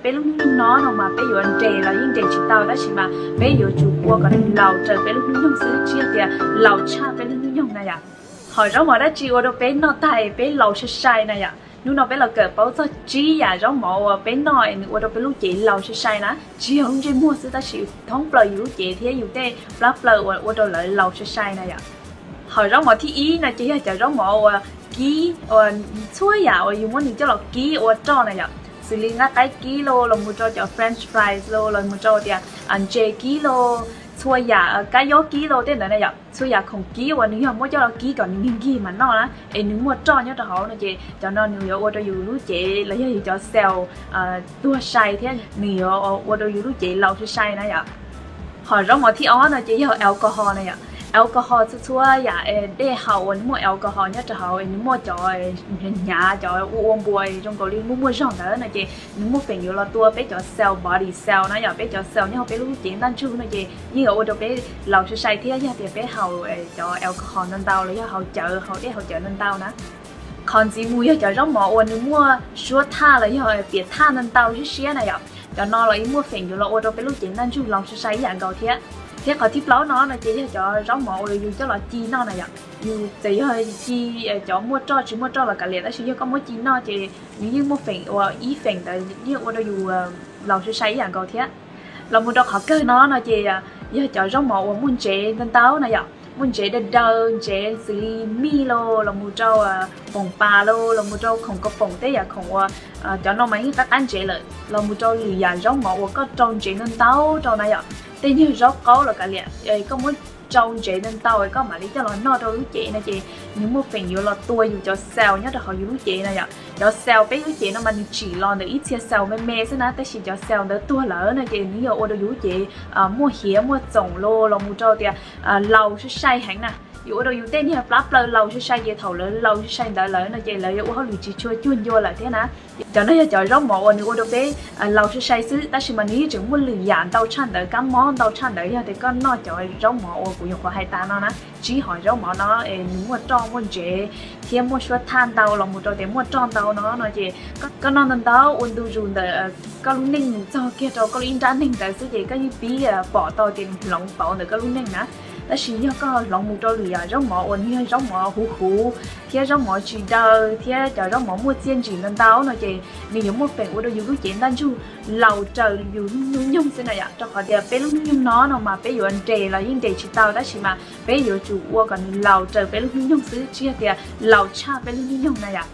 Peb lub hnub nyoog no no mas peb yuav nres los yeej nres tsis tau, tab sis mas peb yuav tsum ua kom nws laus raws peb lub hnub nyoog xwb, tsis yog tias laus tshaj peb lub hnub nyoog na yom. Hom zaub mov dab tsi ua rau peb noj tag peb laus sai sai na yom? Hnub no peb los kawm paub txog tsib yam zaub mov uas peb noj es nws ua rau peb lub cev laus sai sai na, tsis yog lub ntsej muag xwb tab sis thoob plaws yus lub cev thiab yus tej plab plaws uas ua rau lawv laus sai sai na yom. Hom zaub mov thib ib no ces yog cov zaub mov uas kib, uas txhua yam uas yus muab nws coj los kib ua roj na yom, xws li nqaij qaib kib los, los mus rau cov French fries los, los mus rau tias ntses kib los, txhua yam kab yob kib los tej ntawd na yom. Txhua yam khoom kib uas nws yog muab coj los kib kom nws nkig nkig mas noj na, es nws muaj roj nyob rau hauv no ces cov no nws yuav ua rau yus lub cev los yog yus cov cell tuag sai thiab nws yuav ua rau yus lub cev laus sai sai na yom. Hom zaub mov thib ob no ces yog alcohol na yom. Alcohol txhua txhua yam dej haus uas nws muaj alcohol nyob rau hauv, nws muaj cov hnyav hnyav, cov ua ua npua zoo nkaus li muaj muaj zog ntawd no ces nws muaj feem yuav los tua peb cov cell, body cell na yom, peb cov cell nyob hauv peb lub cev ntaj ntsug no ces yeej yuav ua rau peb laus sai sai thiab yog tias peb haus cov alcohol ntau ntau los yog haus cawv, haus dej haus cawv ntau ntau na. Qhov ntxiv mus yog cov zaub mov uas nws muaj suab thaj los yog piam thaj ntau ntau siab siab na yom. Cov no los yeej muaj feem yuav los ua rau peb lub cev ntaj ntsug laus sai sai ib yam nkaus thiab. Thiab qhov thib plaub no no ces yog cov zaub mov uas yus coj los ci noj na yom. Yus txawm yog ci cov muaj roj tsis muaj roj los kav liam, tab sis yog koj muab ci noj ces nws yeej muaj feem ua ib feem ntawd yeej ua rau yus laus sai sai ib yam nkaus thiab. Los mus rau qhov kawg no no ces yog cov zaub mov uas muaj ntsev ntau ntau na yom, muaj ntsev daw daw, ntsev xws li mij los, los mus rau poom pas los, los mus rau khoom kaus poom tej yam khoom uas cov no mas yeej qab qab ntsev lawm, los mus rau lwm yam zaub mov uas koj rau ntsev ntau ntau rau na yom. Tej nyuag zaub qaub los kav liam, koj muab rau ntsev ntau ntau koj mam li coj los noj rau lub cev no ces nws muaj feem yuav los tua yus cov cell nyob rau hauv yus lub cev na yom. Cov cell peb lub cev no mas nws tsim los ntawm ib txhia cell me me xwb na, tab sis cov cell ntawd tuag lawm no ces nws yuav ua rau yus lub cev muaj hiav muaj txoom los, los mus rau tias laus sai sai heev na. Yuav ua rau yus tej niag plab plaws laus sai sai ces thaum lawv laus sai sai ntawd lawm no ces lawv yuav ua hauj lwm tsis tshua cuag ncua lawm thiab na. Cov no yog cov zaub mov uas nws ua rau peb laus sai sai xwb, tab sis mas nws yeej tseem muaj lwm yam ntau tshaj ntawd, kab mob ntau tshaj ntawd yog tias koj noj cov zaub mov uas kuv nyuam qhuav hais tas no na. Tsib hom zaub mov no es nws muaj roj muaj ntsev thiab muaj suab thaj ntau los mus rau tias muaj roj ntau no no ces koj noj ntau ntau ua ntu zus ntawm koj lub neej mus txog kiag rau koj lub ib nrab neeg ntawd xwb ces koj yeej pib pom tau tias nws hloov pauv ntawm koj lub neej na. Tab sis yog koj hloov mus rau lwm yam zaub mov uas nws yog zaub mov huv huv thiab zaub mov tsis daw thiab cov zaub mov muaj txiaj ntsig ntau ntau no ces nws yuav muaj feem ua rau yus lub cev ntaj ntsug laus raws yus lub hnub nyoog xwb na yom. Rau qhov tias peb lub hnub nyoog no no mas peb yuav nres los yeej nres tsis tau, tab sis mas peb yuav tsum ua kom nws laus raws peb lub hnub nyoog xwb, tsis yog tias laus tshaj peb lub hnub nyoog na yom.